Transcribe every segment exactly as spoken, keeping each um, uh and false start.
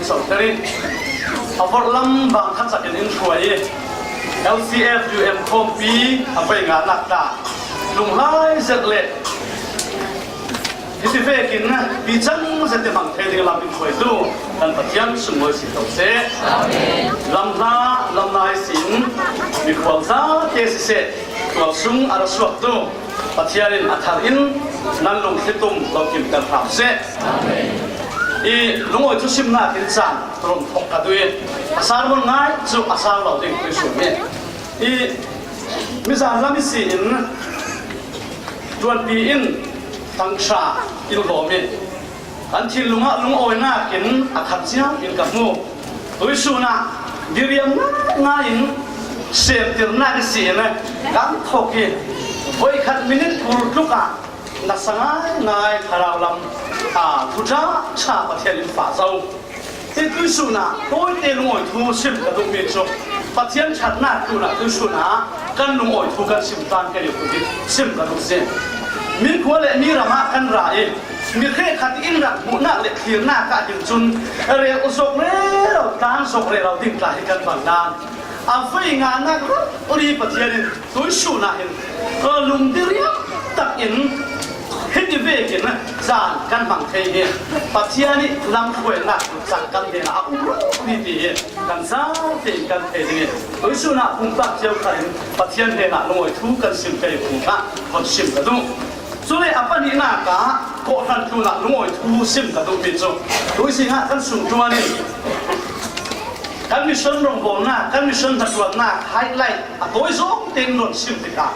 Sawmkhat a vorh lam vang khat cakin in hruai i, L C F U M khawmpi a vei nganak ta lunglai zet le hiti vekin pi cang zet te hmang thei ding lam in hruaitu kan Pathian sunglawi si ko seh. Lam hla, lam nai sin mikhual zate siseh, tual sung a ra suaktu Pathian in a thar in nan lungthli tum lo kim kan hram seh. I lungawi thusimnak in cang ron thok ka duh i, a sermon ngai cu a sang lo ding tuisun hi. I mizan lam i si in tuanpi in tangsa in hlawm i, kan thinlung ah lungawinak in a khat ciang in ka hmu. Tuisun ah diriam ngaingai in semtirnak i si in kan thok i, voikhat minit kul tluk ah nasa ngaingai thlarau lam, a, thuṭha ṭha Pathian in fa zo. Hi tuisun ah tawite lungawi thu sim ka duhmi cu Pathian ṭhatnak tlunah tuisun ah kan lungawi thu kan sim tlang ke kum hi sim ka duh si. Min khua le mi ram ah kan ra i, mi hrekkhat in rak hmuhnak le thlirnak ah hin cun rel zok rero, tlan zok rero ding tla hi kan bang nan a vei nganak rori Pathian in tuisun ah hin, a, lungdiriam tak in hiti vekin caan kan hmang thei hi. Pathian i lam hruainak cang kan hnenah a um rori ti hi kan zate in kan thei ding i, tuisun ah pumpak cio khat in Pathian hnenah lungawi thu kan sim thei kum kha kan sim ka duh. Cule a pahnihnak ah kawhhran tlunah lungawi thu sim ka duhmi cu tuizing ah kan sungṭuan in kan mission rongbawlnak, kan mission hnaṭuannak highlight a tawi zong tein non sim tikah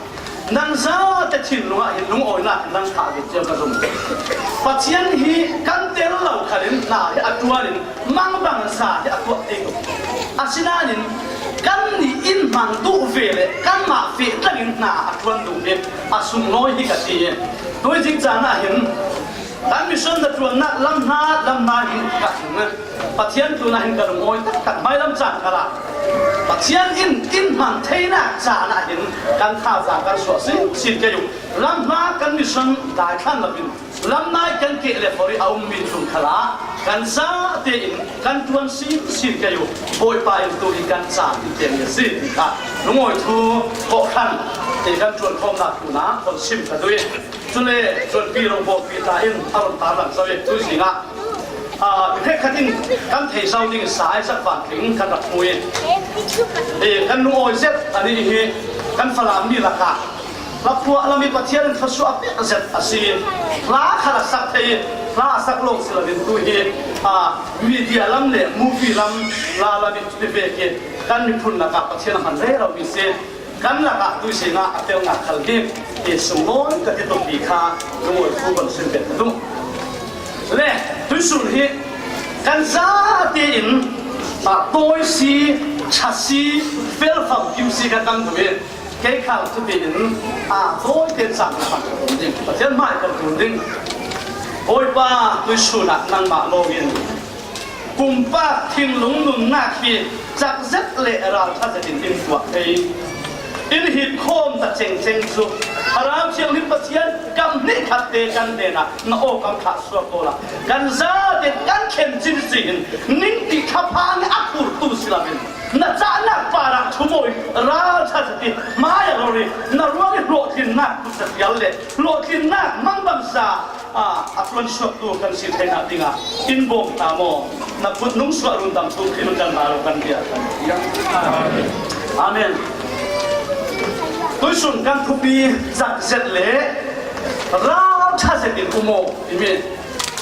nan zate thinlung ah hin lungawinak in nan thah ve cio ka zong. Pathian hi kan tel lo khan in hna hi a ṭuan in mangbangza hi a tuah te ko. Asinain kannih in hmang duh ve le kanmah feh tlang in hna a ṭuan duh hi a sunglawi hi ka ti i, tuizing caan ah hin kan mission hnaṭuannak lam hna, lam hna hi ka hmu. Pathian tlunah hin ka lungawi taktak hmailam caan khalah Pathian in in hmang theinak caan ah hin kan thaza kan suah sin sin kei u. Lam hna kan mission daithlan lo in lam nai kan keh le forh i a ummi tlun khalah kan zate in kan ṭuan sin sin kei u. Bawipa in tu hi kan caan in pekmi a si ti kha lungawi thu kawhhran te kan ṭuan khawmnak tlunah kan sim ka duh i, cule ṭuanpi rongbawlpi ta in a run tarlang zo i tuizing ah, aa, hrekkhat in kan thei zo ding i sa Isaac Van Tling kan rak hmu i, i, kan lungawi zet a nih hi kan Falam mi lakah hlaphuah lam i Pathian in thluasuah a pek zet a si. Hla khat a sak thei i, hla a sak lawng si loin tu hi, aa, media lam le movie lam, hla lam i ti vek i kan miphun lakah Pathian a hman rero mi si. Kan lakah tuizing ah a tel ngah khal hi ti sunglawi ka ti tuk ti kha lungawi thu kan sim ve ka duh. Le tuisun hi kan zate in, ah, tawi si, ṭha si, felfam kim si ka kan duh i kei khal cu ti in, ah, tawi te cang ka kan ding, Pathian hmai kan ṭul ding. Bawipa, tuisun ah nangmah lawng in pumpak thinlung nunnak hi cak zet le ralṭha zetin in tuah thei. In hit khawm ta cengceng cu Thlarau Thianghlim Pathian kam hnih khat te kan hnenah na aw kam thlah suak awla kan zate kan khen cin si hin ning ti thaphang a khurtu si loin na cahnak parah thumawi ralṭha zetin hmai a rori na ruang i hlawhtlinnak kut zefial le hlawhtlinnak mangbangza a, a ṭuansuaktu kan si theinak dingah in bawm ta maw? Na kut nung suah rundam tu Khrih kan hna lo kan bia kan tiang. Amen. Tuisun kan thupi cak zet le ralṭha zetin um aw timi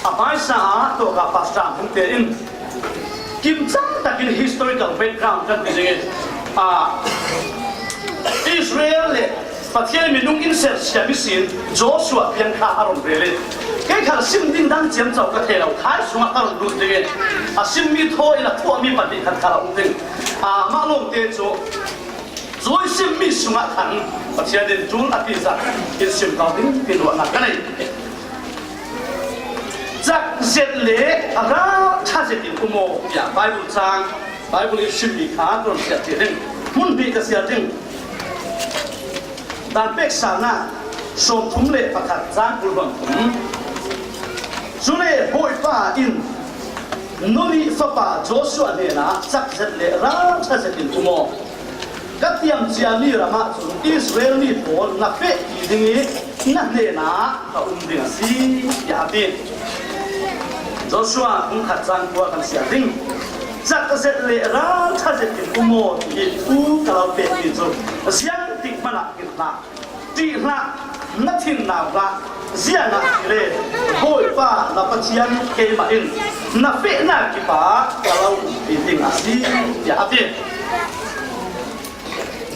a hmaisa ah tawka Pastor Hmung te in kimcang takin historical background kan ti ding i, a, Israel le Pathian minung in sersiam ihsin Joshua piang kha a run rel i, kei khal sim ding dang ciamco ka thei lo, khai sungah ka run lut ding i, a simmi thaw in a thuahmi pahnih khat khal a um ding. A, mah lawngte cu cu i simmi sungah khan Pathian in ṭul a ti zat in sim ko ding ti luahnak ka nei. Cak zet le ralṭha zet in um aw tiah Bible cang, Bible i simmi kha ka run siar ṭheh ding. Hmun hnih ka siar ding. Dan pek Salnak sawmthum le pakhat cang kul hluan thum. Cule Bawipa in Nun fapa Joshua hnenah, "Cak zet le ralṭha zetin um aw. Ka tiam ciami ramah cun Israel mi pawl na feh ti ding i na hnenah ka um ding a si," tiah a ti. Joshua bung khat cang kua kan siar ding. "Cak zet le ralṭha zetin um aw," ti i thu ka lo pekmi cu ziangtik hmanah hngilh hlah. Ṭih hlah, na thin nau hlah, ziangahtile Bawipa na Pathian keimah in na fehnak kipah ka lo umpi ding a si, tiah a ti.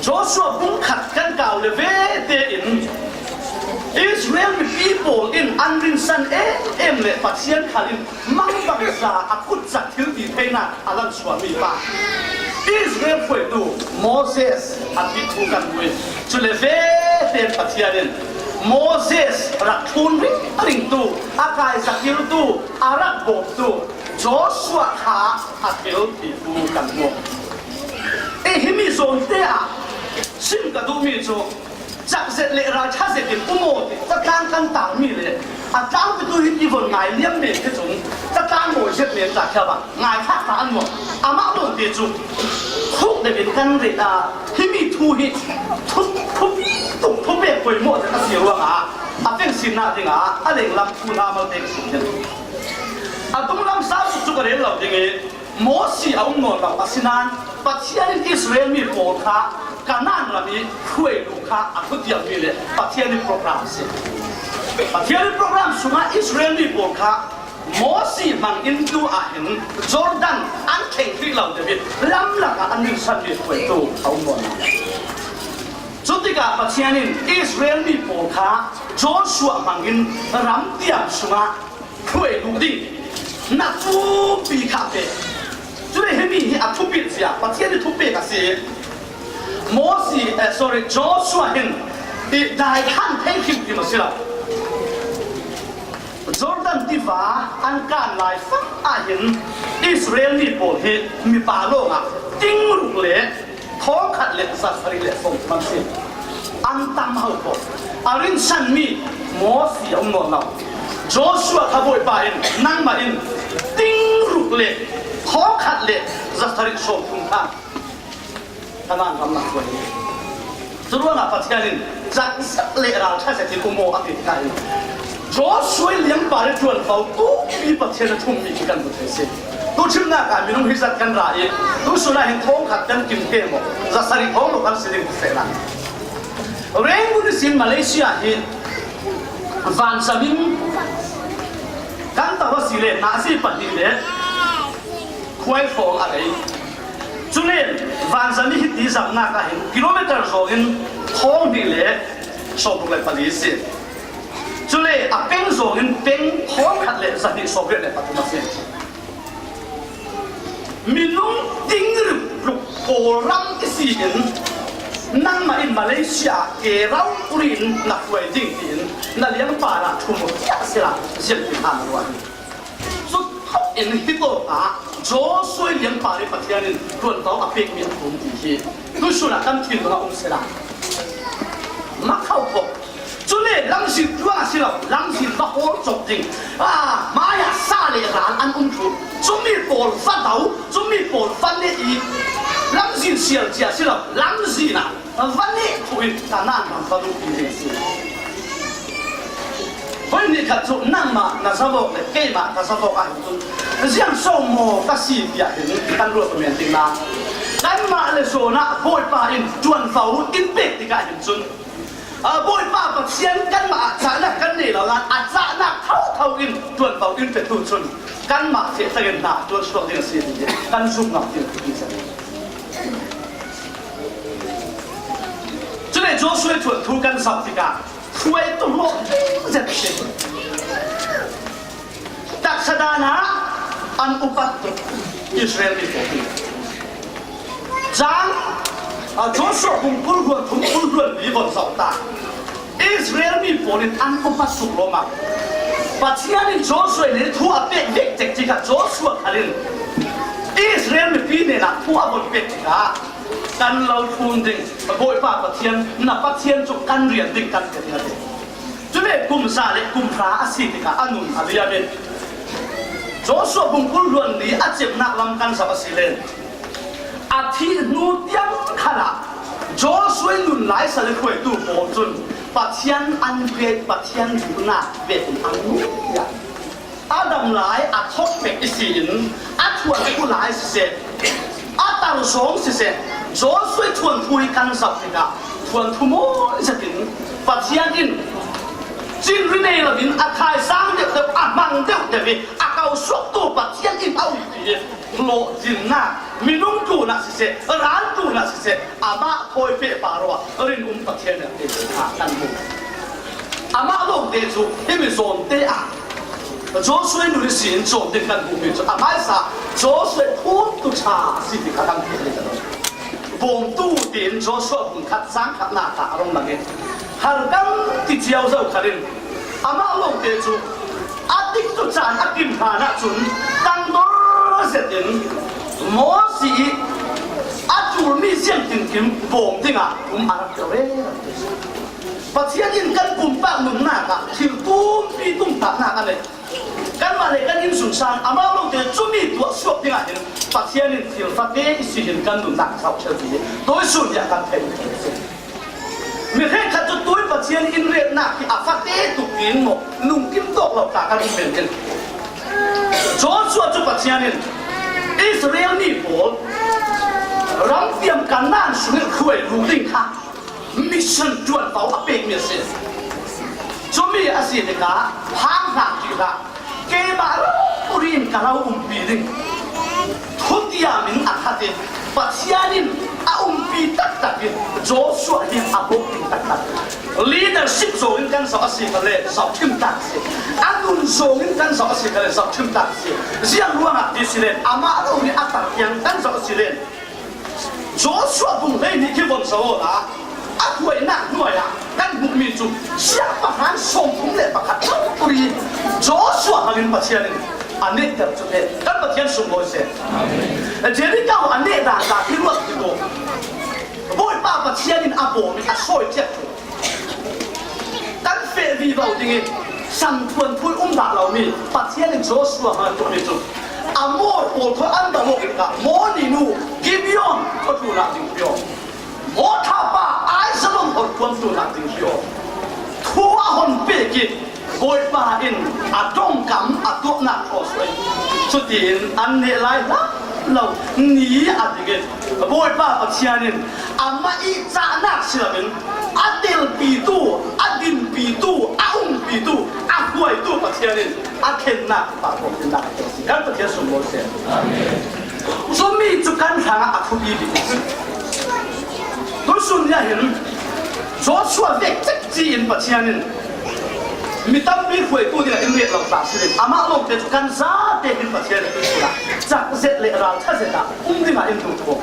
Joshua bung khat kan kau le ve tein Israel mipi pawl in an rinsan em em le Pathian khal in mangbangza a kutcak thil ti theinak a lanhchuahmi pa Israel hruaitu Moses a ti thu kan hmu i, cule vete Pathian in Moses rak thlun ringringtu, a kai zakiltu, a rak bawmtu Joshua kha a thilti thu kan hmu. I himi zawnte ah sim ka duhmi cu, cak zet le ralṭha zetin um aw ti catlang kan tangmi le a tlangpitu hi i von ngai liam men hi cun catlang mawi zet men tla khia bang ngaithlak ta an nuam. Amah lawngte cu khuk deuh in kan reh a, himi thu hi thu, thupi tuk, thupek poimawh zet a si ruangah a fengsinnak dingah a lenglam thu hna malte ka sim hi. A dunglam sa suk cu ka rel lo ding i, Mosi a um nawn lo, asinain Pathian in Israel mi pawl kha Kanaan ram i hruai duh kha a thutiammi le Pathian i program a si. Pathian i program sungah Israel mi pawl kha Mosi hmang in tu ah hin Jordan an thleng hrih lo deuh i lamlak ah an rinsanmi hruaitu a um nawn lo. Cutikah Pathian in Israel mi pawl kha Joshua hmang in ram tiam sungah hruai duh ding na pumpi kha pe. Cule himi hi a thupit zia, Pathian i thupek a si. Mosi, eh, sorry, Joshua hin i daikhan thei hrimhrim a si lo. Jordan tiva an kan lai fak ah hin Israel mi pawl hi mipa lawngah tingruk le thawngkhat le zasarih le sawmthum an si. An tam ho ko. A rinsanmi Mosi a um nawn lo. Joshua kha Bawipa in, "Nangmah in tingruk le thawngkhat le zasarih sawmthum kha Kanaan ram na hruai." Curuangah Pathian in, "Cak zet le ralṭha zetin um aw," a ti tikah hin Joshua liangpar i ṭuanvo tupi Pathian a ṭhummi khi kan hmu thei si. Tuchimnak ah minung hi zat kan ra i, tusun ah hin thawngkhat kan kim ke maw, zasarih thawng lo kan si ding sehla. Rangoon ihsin Malaysia hi vanzam in kan to a si le, na a si pahnih le khuai hrawng a rei. Cule vanzam i hiti zamnak ah hin kilometer zawng in thawng hnih le sawmruk le pali a si. Cule a peng zawng in peng thawngkhat le zahnih sawmriat le pathum a si. Minung tingruk pawl ram i si in nangmah in Malaysia ke rau uri in na hruai ding tiin na liangpar ah ṭhum aw tiah a si la, ziangtin hna na ruah hi. Cu thawk in hitawk ah Joshua liangpar i Pathian in ṭuanvo a pekmi a ṭhum ti hi tusun ah kan thin dongah um sehla, makho khawh. Cule lamzin ṭuang a si lo, lamzin va hawl cawk ding. Ah, hmaiah sa le ral an um thluh. Cumi pawl va do, cumi pawl va neh i lamzin sial cia a si lo, lamzin ah va neh thluh in Kanaan ram va duhpi ding a si. Voi nih khat cu nangmah na zavawk le keimah ka zavawk ah hin cun ziang so maw ka si tiah hin kan ruat men ding la. Kanmah le zawn ah Bawipa in ṭuanvo in pek tikah hin cun, a, Bawipa Pathian kanmah ah cahnak kan nei lo nain a cahnak thotho in ṭuanvo in petu cun kanmah feh takin hna ṭuan suak ding a si ti kan zumh ngam ding a si. Cule Joshua ṭhuan thu kan zoh tikah hruaitu hlawhtling zet a si. Taksa dan ah an upat tuk Israel mi pawl hi. Cang, a, Joshua bung kul hluan thum kul hluan li von zoh ta. Israel mi pawl in an upat tuk lawmah. Pathian in Joshua nih thu a pek vek tek tikah Joshua khal in Israel mipi hnenah thu a von pek tikah kan lo thlun ding, Bawipa Pathian, na Pathian cu kan rian ding kan ti ding a ti. Cule kum za le kum hra a si tikah a nun a liam in Joshua bung kul hluan li a cemnak lam kan zoh a si len, a thih hnu tiang khalah Joshua i nun lai sal i khuaitu pawl cun Pathian an pek, Pathian duhnak vekin an nung tiah a dam lai a thawk pek i si in a thuan khu lai siseh, a tar zawng siseh, Joshua thuanthu hi kan zoh tikah thuanthu mawi zetin Pathian in cinri nei loin a thaisang deuhdeuh, a hmang deuhdeuh i a kausuaktu Pathian in a umpi i hlawhtlinnak, minung tlunah siseh, ral tlunah siseh, amah thawi pehpar awah rinum Pathian in a kan hmu. Amah lawngte cu himi zawnte ah Joshua nu ihsin cawn ding kan hmuhmi cu a hmaisa Joshua phuntu ṭha a si ti kha kan theih ding a si. Bawmtu tiin Joshua bung khat cang khatnak ah a rung lang i, harkam ti cio zo khat in amah lawngte cu a tikcu caan a kim hlan ahcun tangdor zetin Moses i a ṭulmi ziangtinkim bawm dingah um a rak cio rero. Pathian in kan pumpak nunnak ah thil pumpi tumtahnak a nei. Kanmah le kan innsungsang amah lawngte cumi tuah suak dingah hin Pathian in thil fate i si hin kan nunnak a zoh cio ti hi tuisun hi a kan theih a si. Mi hrekkhat cu tui Pathian in retnak hi a fate tuk tiin maw, nungkim tawk lo ta kan um men hin. Joshua cu Pathian in Israel mi pawl ram tiam Kanaan sungin khuai ru ding kha mission ṭuanvo a pekmi a si. Cumi a si tikah phang hna ti hlah, keimah rori in ka lo umpi ding. Thutiam in a that i Pathian in a umpi taktak i Joshua hi a bawh ding taktak. Leadership zawng in kan zoh a si kha le zohṭhim tak a si. A nun zawng in kan zoh a si kha le zohṭhim tak a si. Ziang ruangah ti si len amah lo nih a tar tiang kan zoh a si len Joshua bung hleihnih khi von zoh awla a khuainak hnuai ah kan hmuhmi cu siangpahrang sawmthum le pakhat thawngpui Joshua hmangin Pathian in a nehter cu he kan Pathian sunglawi seh. Jeriko a neh dan ta hi ruat hi ko. Bawipa Pathian in a bawm i a sawi ciat cu kan feh vivo ding i, samthuan thui um dah lomi Pathian in Joshua hmang tuahmi cu Amor pawl kha an dam awk tikah Moni nu Gibeon khuatlunah ding hi aw. Maw thlapa Aijalon horkuam tlunah ding hi aw. Thu a hon pek i Bawipa in a ṭongkam a tuahnak thaw suai. Cutin an neh lai hlah lo ni a ding i Bawipa Pathian in amah i cahnak si loin a telpitu, a dinpitu, a umpitu, a hruaitu Pathian in a thlennak, a pawlkhennak a si. Kan Pathian sunglawi seh. Cumi cu kan hrangah a thupi bik a si. Tuisun ni ah hin Joshua vek cekci in Pathian in mi tampi hruaitu dingah in riat lo ta si ding. Amah lawngte cu kan zate hin Pathian in tuisun ah cak zet le ralṭha zet ah um dingah in duh ko.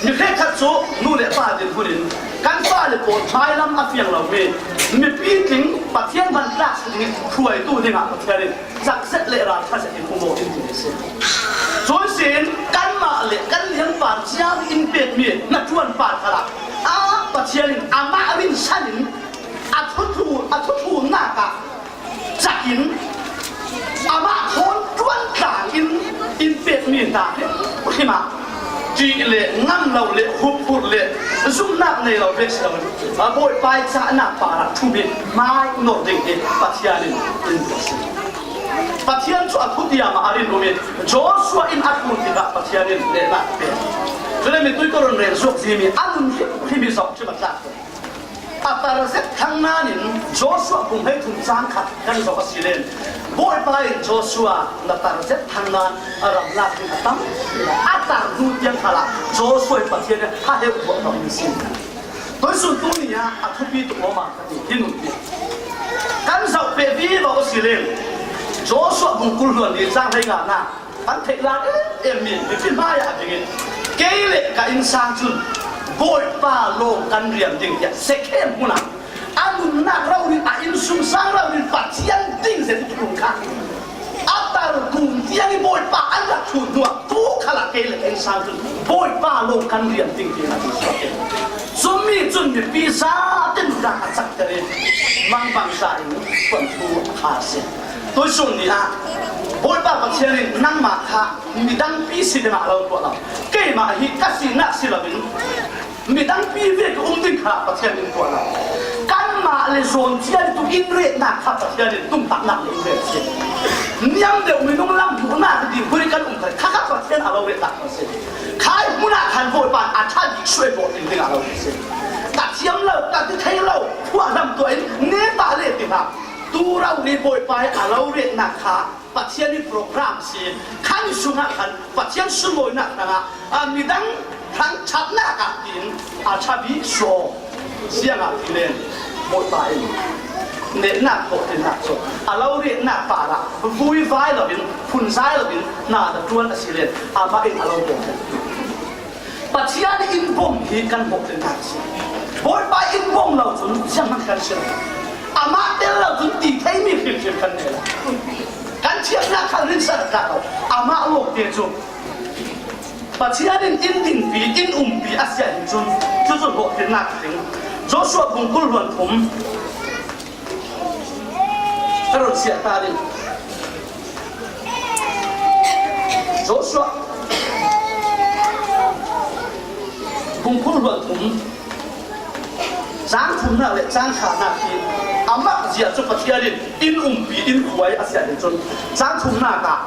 Mi hrekkhat cu nu le pa dinhmun in kan fale pawl hmailam a fiang lomi mipi tling Pathian hman tlak si dingin hruaitu dingah Pathian in cak zet le ralṭha zet in um aw in ti a si. Cun sin kanmah le kan lianpar ciang in pekmi hnaṭuan par khalah a Pathian in amah rinsan in a thuthu, a thuthunak ah cak in amah thawn ṭuan tlang in in pekmi hna hrimhrim ah ṭih le ngam lo le huphurh le zumhnak nei lo vek si loin a Bawipa i cahnak parah ṭhum i hmai nor ding hi Pathian in in ti a si. Pathian cu a thutiam ah a rinum i Joshua in a ṭhum tikah Pathian in nehnak a pek. Cule mitui ka run rel zuak zimi a nun hrimhrim hi zohṭhim a tlak. A tar zet thlang nain Joshua bung hleithum cang khat kan zoh a si len Bawipa in Joshua na tar zet thlang nan a ram lak ding a tam. A tar hnu tiang khalah Joshua in Pathian in a heuh tuah lo in si. Tuisun tu ni ah a thupi tuk awma kan nun hi. Kan zoh peh vivo a si len Joshua bung kul hluan li cang hlei ngana kan theih lai em em mi mipi hmai ah a dingin kei le ka innsang cun Bawipa lawng kan riam ding tiah Sekhem hmun ah a nunnak rori in a innsungsang rori in Pathian ding zet i tlung kha. A tar kum tiang i Bawipa an rak thut hnuah tu khalah kei le kei sang cun Bawipa lawng kan riam ding ti na ti suak. Cumi cun mipi zate nunnak a cakter i mangbangza in thuanthu a si. Tuisun ni ah Bawipa Pathian in nangmah kha midangpi si dingah a lo tuah lo. Keimah hi ka sinak si loin midangpi vek um ding kha Pathian in tuah lo. Kanmah le zawn cian tu in retnak kha Pathian in tumtahnak le in ret si. Niam deuh minung lam duhnak ding huri kan um kha kha Pathian a lo retnak kha si. Khai hmunah khan Bawipa in a ṭha bik suai bawh ding dingah a lo ret si. Ka thiam lo, ka ti thei lo, thuah lam tuah in ne ta le ti hna. Tu rau ni Bawipa hi a lo retnak kha Pathian i program si. Khan sungah khan Pathian sunlawinak hrangah, a midang hrang ṭhatnak ah tiin a ṭha bik suah. Ziangahtile Bawipa in netnak thawhtennak cu a lo retnak parah vui vai loin, phun zai loin, hna na ṭuan a si len amah in a lo bawm. Pathian in bawm hi kan bawmhnak a si. Bawipa in bawm lo cun zianghman kan si lo. Amah tel lo cun ti theimi hrimhrim kan nei lo. Kan thiamnak kha rinsan a tlak lo. Amah lawngte cu Pathian in in dinpi, in umpi a si ahcun cucu hlawhtlinnak a tling. Joshua bung kul hluan thum. Ka run siah ta ding. Joshua bung kul hluan thum, cang thumnak le cang khatnak hi a mak zia cu Pathian in in umpi, in khuai a si ahcun cang thumnak ah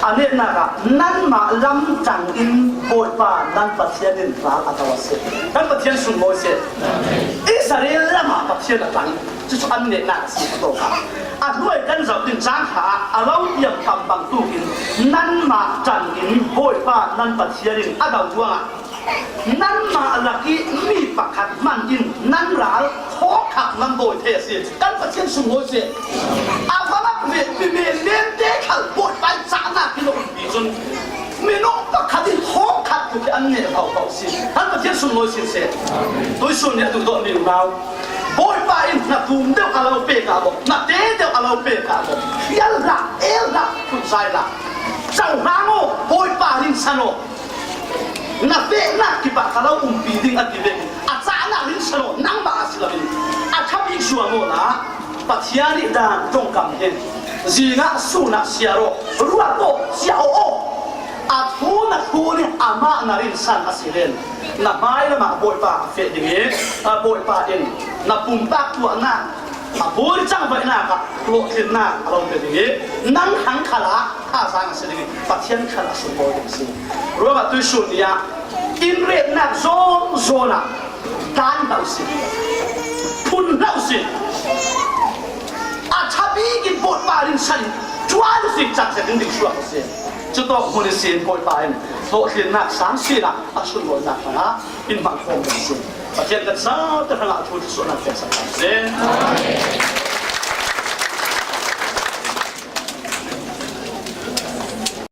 a netnak ah, nanmah lam ṭang in Bawipa nan Pathian in ral a do a si. Kan Pathian sunglawi si. Israel lam ah Pathian a ṭang. Cucu an netnak a si a tawk ah. A hnuai kan zoh ding cang kha ah a lo tiam tam bangtuk in nanmah ṭang in Bawipa nan Pathian in a do ruangah nanmah lak i mi pakhat hman in nan ral hawkkhat nan dawi thei a si. Kan Pathian sunglawi si. A va lak ve mi menmente khal Bawipa i cahnak hi lo umpi cun minung pakhat in hawkkhat tu khi an neh hauhau si. Kan Pathian sunglawi si si. Tuisun nih a duhdawt mi unau. Bawipa in hna tum deuh a lo pek ah bawm, hna te deuh a lo pek ah bawm. Fial hlah, el hlah, phunzai hlah. Cohlang aw, Bawipa rinsan aw. Na fehnak kipah ka lo umpi ding a ti ve. A cahnak rinsan aw, nangmah a si loin a ṭha bik zuam aw la. Pathian i dan ṭongkam hi zingah sunah siar aw, ruat aw, ciah aw. A thu na thu nih amah na rinsan a si len na hmai lamah Bawipa a feh ding i, a Bawipa in na pumpak tuahnak, a bul cangvaihnak ah hlawhtlinnak a lo pe ding i, nang hang khalah thazaang a si ding i, Pathian khalah sunglawi ding a si. Ruangah tuisun ni ah in retnak zawn zawn ah dan hlah u si. Phun hlah u si. A ṭha bik in Bawipa rinsan in ṭuan u si, cak zetin ding suak u si. Cutawk hmun ihsin Bawipa in hlawhtlinnak sang sinah a sunlawinak hrangah in hmang khawm ding a si. Pathian kan saupi hrangah thu thlawsuahnak peksak hna seh.